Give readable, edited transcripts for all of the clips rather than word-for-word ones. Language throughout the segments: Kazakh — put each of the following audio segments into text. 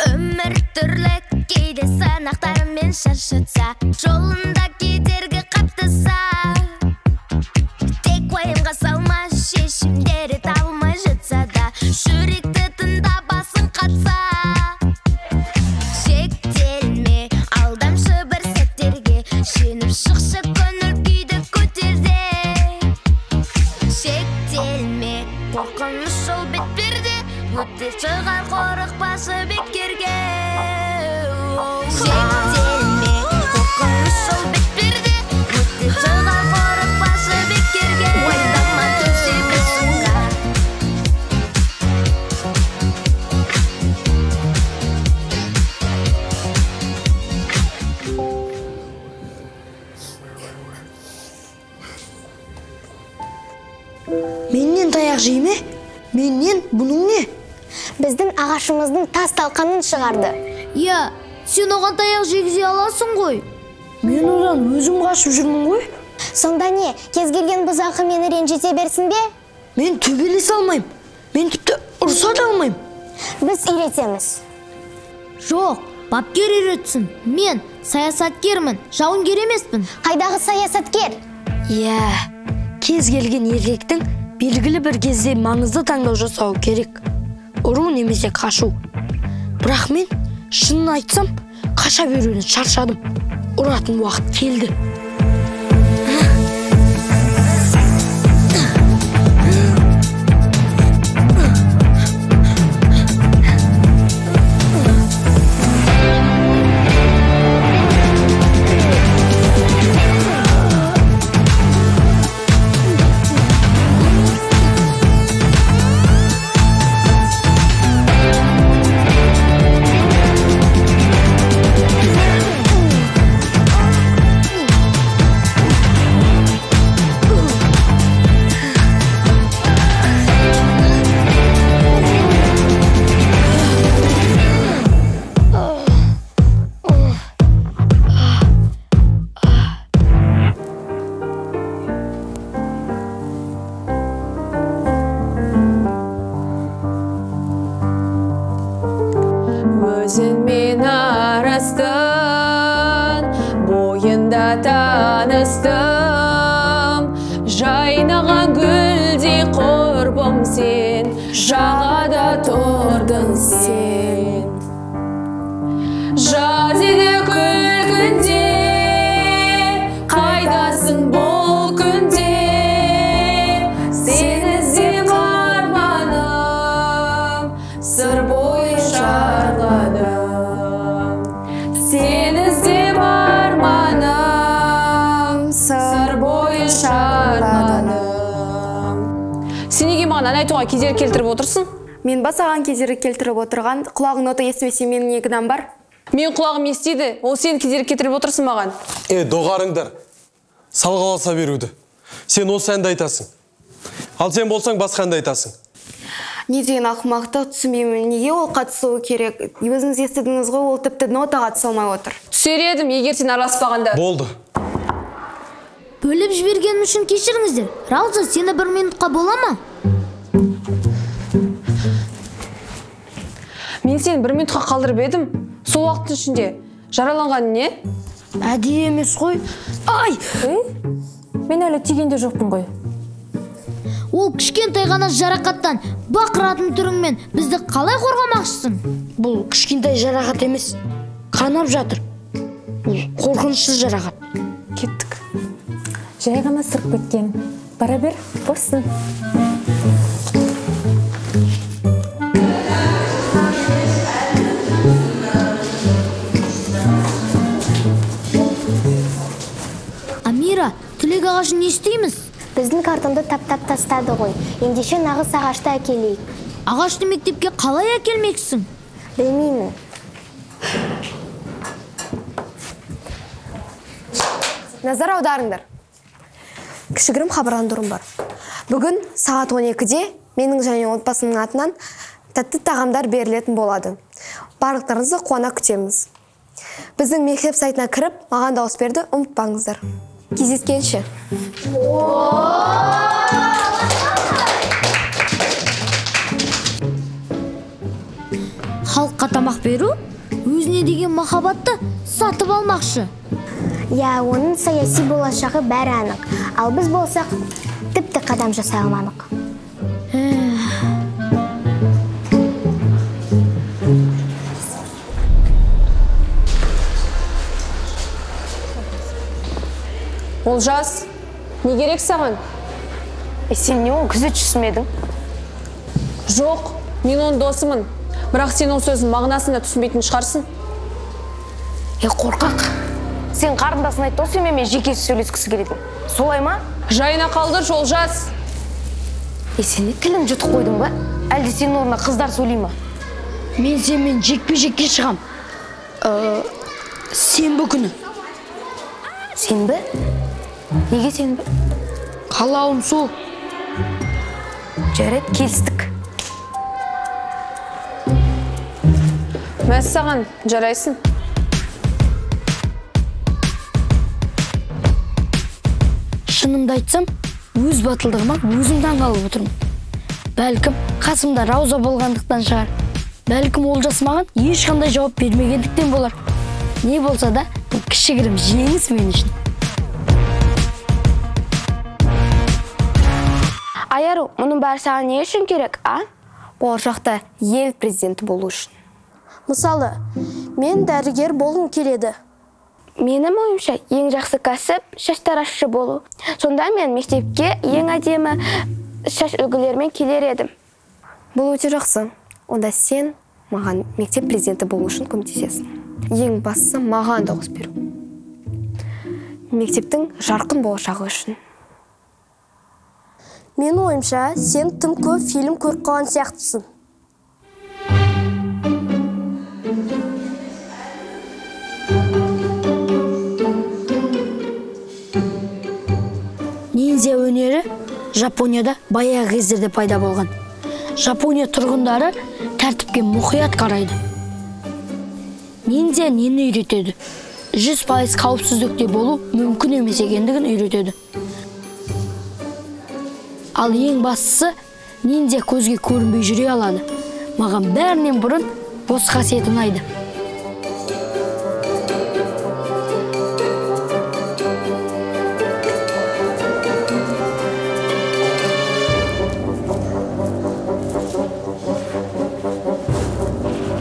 Өмір түрлі кейде сынақтармен шаршатса, жолында кедергі қаптаса, тек уайымға салма, шешімдері табылмай жатса да, жүректі тыңда, басың қатса. Шектелме, алдамшы бір сәттерге, жеңіп шықшы көңіл күйді көтер де. Шектелме, қорқыныш жол бетперде, өте шығар қорықпашы бекерге. Шектелме, қорқыныш жол бетперде, өте шығар қорықпашы бекерге. Уайымдама, төзе бір сынға. Менен таяқ жей ме? Менен бұның не? Біздің ағашымыздың тас талқанын шығарды. Иә, сен оған таяқ жегізе аласың ғой. Мен одан өзім қашып жүрмін ғой. Сонда не, кез келген бұзақы мені ренжіте берсін бе? Мен төбелесе алмаймын. Мен тіпті ұрса да алмаймын. Біз үйретеміз. Жоқ, бапкер үйретсін. Мен саясаткермін, жауынгер емеспін. Қайдағы саясаткер? Иә, кез келген еркектің белгілі бір кезде маңызды таңдау жасауы керек. Ұру немесе қашу. Бірақ мен шынын айтсам, қаша беруден шаршадым. Ұратын уақыт келді. Өзіңмен арастың бойында таныстым, жайнаған гүлдей құрбым сен, жағада тұрдың сен. Жаз еді күлкінде, қайдасың бұл күнде? Сені іздеп арманым, сыр бойын шарладым. Сені іздеп арманым, сыр бойын шарладым. Сен неге маған ән айтуға кедергі келтіріп отырсың? Мен ба саған кедергі келтіріп отырған? Құлағың нота естімесе менің не кінәм бар? Мен құлағым естиді, ол сен кедергі келтіріп отырсың маған. Доғарыңдар, салғаласа беруді. Сен осы әнді айтасың. Ал сен болсаң басқа әнді айтасың. Не деген ақымақтық, түсінбеймін. Неге ол қатысуы керек? Өзіңіз естідіңіз ғой, ол тіпті нотаға түсе алмай отыр. Түсер едім, егер сен араласпағанда. Болды. Бөліп жібергенім үшін кешіріңіздер. Рауза, сені бір минутқа бола ма? Мен сені бір минутқа қалдырып едім. Сол уақыттың ішінде жараланған не? Әдейі емес қой. Ай! Мен әлі тиген де жоқпын ғой. Ол кішкентай ғана жарақаттан бақыратын түріңмен бізді қалай қорғамақшысың? Бұл кішкентай жарақат емес, қанап жатыр. Бұл қорқынышты жарақат. Кеттік. Жай ғана сырып кеткен. Бара бер, боссын. Амира, түлек ағашын не істейміз? Біздің картонды таптап тастады ғой. Ендеше нағыз ағашты әкелейік. Ағашты мектепке қалай әкелмексің? Білмеймін. Назар аударыңдар. Кішігірім хабарландыруым бар. Бүгін сағат 12-де менің және отбасымның атынан тәтті тағамдар берілетін болады. Барлықтарыңызды қуана күтеміз. Біздің мектеп сайтына кіріп, маған дауыс берді, ұмытпаңыздар. Кездескенше. Халыққа тамақ беру, өзіне деген махаббатты сатып алмақшы. Иә, оның саяси болашағы бәрі анық. Ал біз болсақ, тіпті қадам жасай алмадық. Олжас, не керек саған? Сен не оның күзетшісі ме едің? Жоқ, мен оның досымын. Бірақ сен ол сөздің мағынасын да түсінбейтін шығарсың. Қорқақ. Сен қарындасын айтты, ол сенімен жеке сөйлескісі келетін. Солай ма? Жайына қалдыршы, Олжас. Сен не тілін жұтып қойдың ба? Әлде сенің орнына қыздар сөйлей ма? Мен сенімен жекпе-жекке шығам. Сенбі күні. Сенбі? Неге сенбі? Қалауым сол. Жарайды, келістік. Мәссаған, жарайсың. Шынымды айтсам, өз батылдығыма өзім таңғалып отырмын. Бәлкім, қасымда Рауза болғандықтан шығар. Бәлкім, Олжас маған ешқандай жауап бермегендіктен болар. Не болса да, бұл кішігірім жеңіс мен үшін. Айару, мұның бәрі саған не үшін керек, а? Болашақта ел президенті болу үшін. Мысалы, мен дәрігер болғым келеді. Менің ойымша, ең жақсы кәсіп шаштаразшы болу. Сонда мен мектепке ең әдемі шаш үлгілерімен келер едім. Бұл өте жақсы. Онда сен маған мектеп президенті болу үшін көмектесесің. Ең бастысы маған дауыс беру. Мектептің жарқын болашағы үшін. Менің ойымша, сен тым көп фильм көріп қалған сияқтысың. Ниндзя өнері Жапонияда баяғы кездерде пайда болған. Жапония тұрғындары тәртіпке мұқият қарайды. Ниндзя нені үйретеді? 100% қауіпсіздікте болу мүмкін емес екендігін үйретеді. Ал ең бастысы, ниндзя көзге көрінбей жүре алады. Маған бәрінен бұрын осы қасиет ұнайды.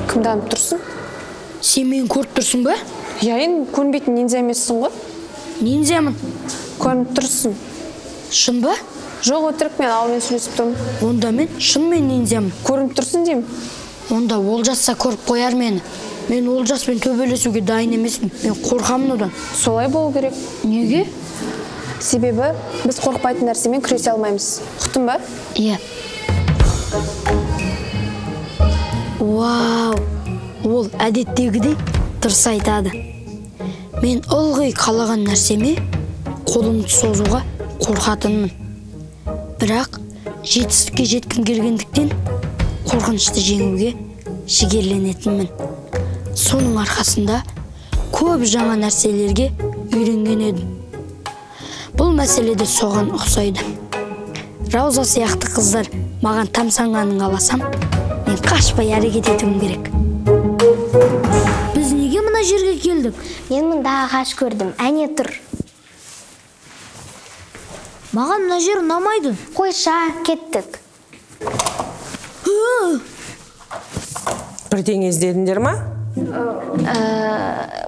Кімді аңдып тұрсың? Сен мені көріп тұрсың ба? Иә, енді көрінбейтін ниндзя емессің ғой. Ниндзямын. Көрініп тұрсың. Шын ба? Жоқ, өтірік, мен ауылмен сөйлесіп тұрмын. Онда мен шынымен ниндзямын. Көрініп тұрсың деймін. Онда Олжасса көріп қояр мені. Мен Олжаспен төбелесуге дайын емеспін. Мен қорқамын одан. Солай болу керек. Неге? Себебі біз қорықпайтын нәрсемен күресе алмаймыз. Ұқтың ба? Иә. Вау! Ол әдеттегідей дұрыс айтады. Мен ылғи қалаған нәрсеме қолымды созуға қорқатынмын. Бірақ жетістікке жеткім келгендіктен қорқынышты жеңуге жігерленетінмін. Соның арқасында көп жаңа нәрселерге үйренген едім. Бұл мәселеде соған ұқсайды. Рауза сияқты қыздар маған тамсанғанын қаласам, мен қашпай әрекет етуім керек. Біз неге мына жерге келдік? Мен мұнда ағаш көрдім, әне тұр. Маған мына жер ұнамайды. Қойша, кеттік. Бірдеңе іздедіңдер ма?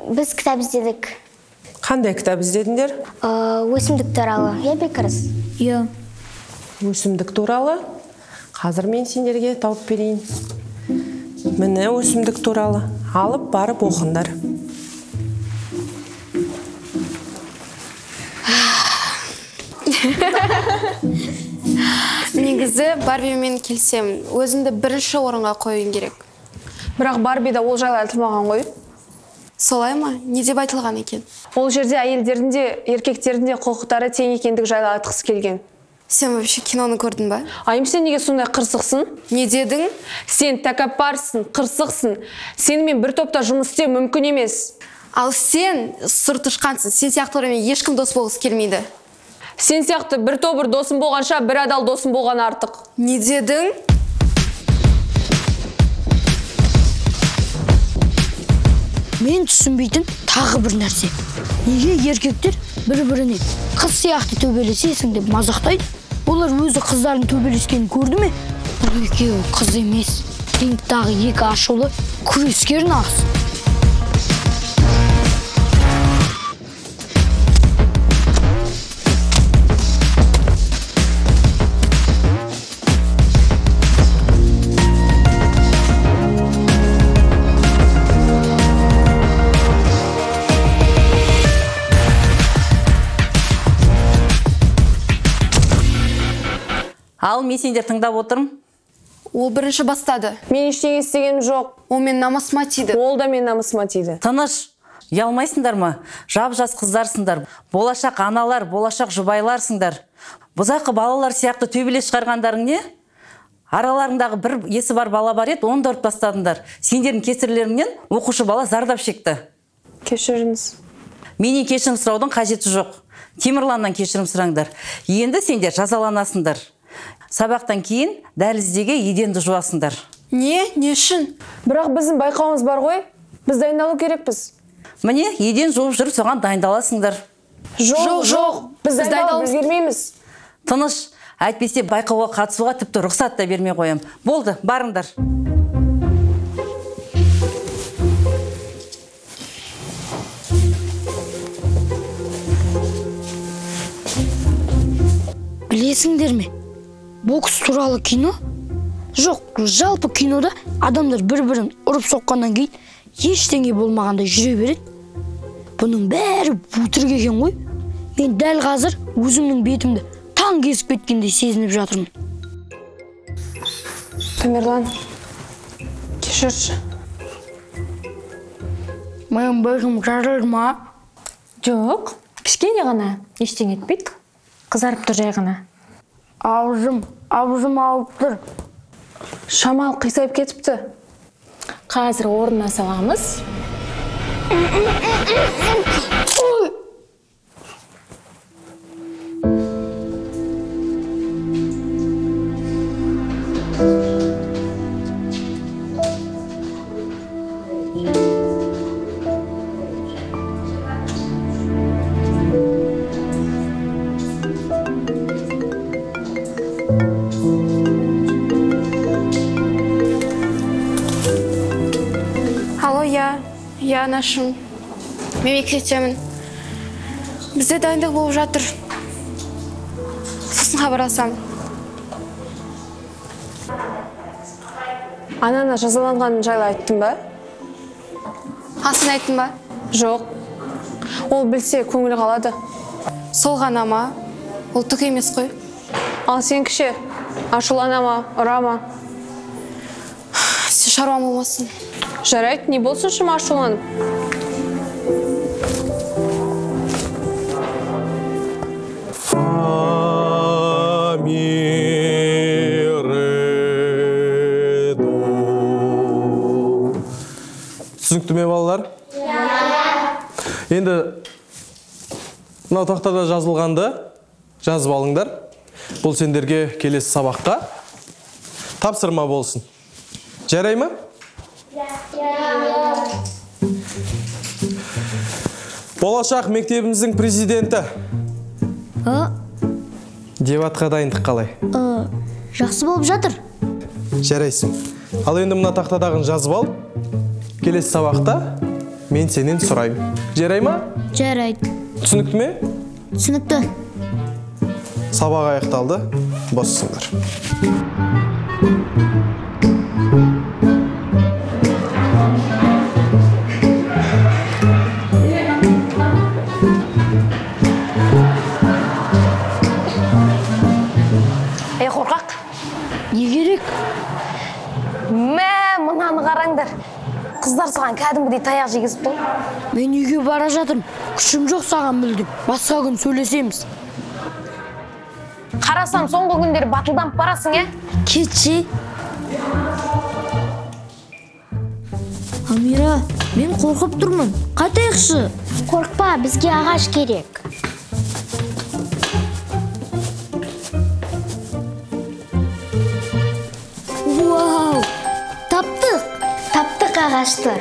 Біз кітап іздедік. Қандай кітап іздедіңдер? Өсімдік туралы. Иә, Бекіріс? Иә. Өсімдік туралы? Қазір мен сендерге тауып берейін. Міне өсімдік туралы. Алып барып оқыңдар. Негізі Барбимен келсем, өзімді бірінші орынға қоюым керек. Бірақ Барбида ол жайлы айтылмаған ғой. Солай ма? Не деп айтылған екен? Ол жерде әйелдердің де, еркектердің де құқықтары тең екендігі жайлы айтқысы келген. Сен вообще киноны көрдің ба? Айым, сен неге сондай қырсықсың? Не дедің? Сен тәкаппарсың, қырсықсың. Сенімен бір топта жұмыс істеу мүмкін емес. Ал сен сұр тышқансың, сен сияқтылармен ешкім дос болғысы келмейді. Сен сияқты бір тобыр досым болғанша, бір адал досым болған артық. Не дедің? Мен түсінбейтін тағы бір нәрсе. Неге еркектер бір-біріне қыз сияқты төбелесесің деп мазақтайды? Олар өзі қыздардың төбелескенін көрді ме? Бұл екеуі қыз емес. Рингтағы екі ашулы күрескер нағыз. Ал мен сендер тыңдап отырмын. Ол бірінші бастады. Мен ештеңе істегенім жоқ. Ол мен намысыма тиді. Ол да мен намысыма тиді. Тыныш, ұялмайсыңдар ма? Жап-жас қыздарсыңдар, болашақ аналар, болашақ жұбайларсыңдар. Бұзақы балалар сияқты төбелес шығарғандарың не? Араларындағы бір есі бар бала бар еді, оны да ұрып тастадыңдар. Сендердің кесірлеріңнен оқушы бала зардап шекті. Кешіріңіз. Менен кешірім сұраудың қажеті жоқ. Темірланнан кешірім сұраңдар. Енді сендер жазаланасыңдар. Сабақтан кейін дәліздегі еденді жуасыңдар. Не? Не үшін? Бірақ біздің байқауымыз бар ғой. Біз дайындалу керекпіз. Міне, еден жуып жүріп соған дайындаласыңдар. Жоқ, жоқ. Біз дайындалып үлгермейміз. Тыныш, әйтпесе байқауға қатысуға тіпті рұқсат та бермей қоям. Болды, барыңдар. Білесіңдер ме? Бокс туралы кино? Жоқ, жалпы кинода адамдар бір-бірін ұрып соққаннан кейін ештеңе болмағандай жүре береді. Бұның бәрі өтірік екен ғой. Мен дәл қазір өзімнің бетімді таң кесіп кеткендей сезініп жатырмын. Тамерлан, кешірші. Менің бетім жарылды ма? Жоқ, кішкене ғана, ештеңе етпейді. Қызарып тұр жай ғана. Аузым ауырып тұр. Шамал қисайып кетіпті. Қазір орнына саламыз. Иә, анашым, мен мектептемін. Бізде дайындық болып жатыр. Сосын хабарласамын. Анана жазаланғанын жайлы айттың ба? А, сен айттың ба? Жоқ. Ол білсе көңілі қалады. Сол ғана ма? Ол түк емес қой. Ал сен кеше ашулана ма, ұра ма? Сен шаруаң болмасын. Жарайды, не болсын шым ашуланып. Түсінікті ме, балалар? Енді мынау тақтада жазылғанды жазып алыңдар. Бұл сендерге келесі сабаққа тапсырма болсын. Жарай ма? Болашақ мектебіміздің президенті. Дебатқа дайындық қалай? Жақсы болып жатыр. Жарайсың. Ал енді мына тақтадағын жазып ал. Келесі сабақта мен сенен сұраймын. Жарай ма? Жарайды. Түсінікті ме? Түсінікті. Сабақ аяқталды. Боссыңдар. Ей, қорқақ. Не керек? Мә, мынаны қараңдар. Қыздар саған кәдімгідей таяқ жегізіп тұр. Мен үйге бара жатырмын. Күшім жоқ саған мүлдем. Басқа күн сөйлесеміз. Қарасам, соңғы күндері батылданып барасың, ә? Кетші. Ал Амира, мен қорқып тұрмын. Қайтайықшы. Қорқпа, бізге ағаш керек. Вау! Таптық! Таптық ағашты.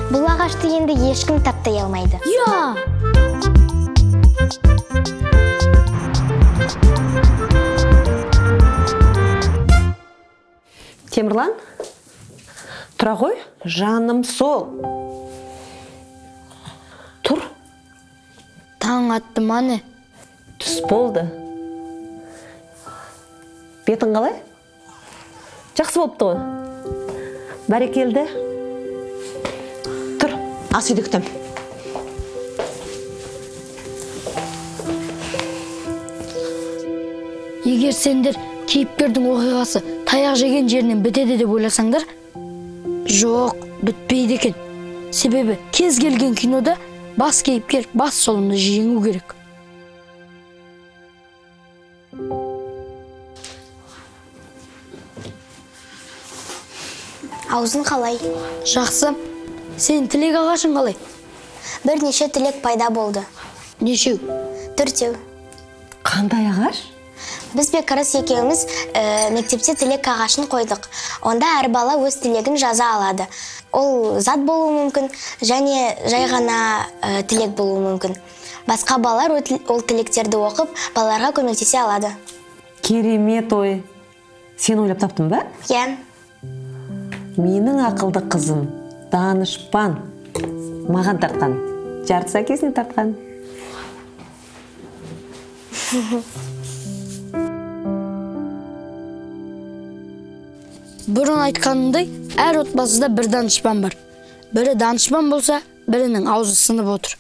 Бұл ағашты енді ешкім таптай алмайды. Я! Темірлан, тұра ғой, жаным сол. Тұр. Таң атты ма не? Түс болды. Бетің қалай? Жақсы болыпты ғой. Бәрекелді. Тұр, ас үйде күтем. Егер сендер кейіпкердің оқиғасы таяқ жеген жерінен бітеді деп ойласаңдар, жоқ, бітпейді екен. Себебі кез келген кинода бас кейіпкер бас солымды жеңу керек. Аузың қалай? Жақсы. Сен тілек ағашың қалай? Бірнеше тілек пайда болды. Нешеу? 4. Қандай ағаш? Біз Бекарыс екеуміз мектепте тілек ағашын қойдық. Онда әр бала өз тілегін жаза алады. Ол зат болуы мүмкін, және жай ғана тілек болуы мүмкін. Басқа балалар ол тілектерді оқып, балаларға көмектесе алады. Керемет ой. Сен ойлап таптың ба? Иә. Менің ақылды қызым, данышпан, маған тартқан, жартысы әкесіне тартқан. Бұрын айтқанымдай, әр отбасыда бір данышпан бар. Бірі данышпан болса, бірінің аузы сынып отыр.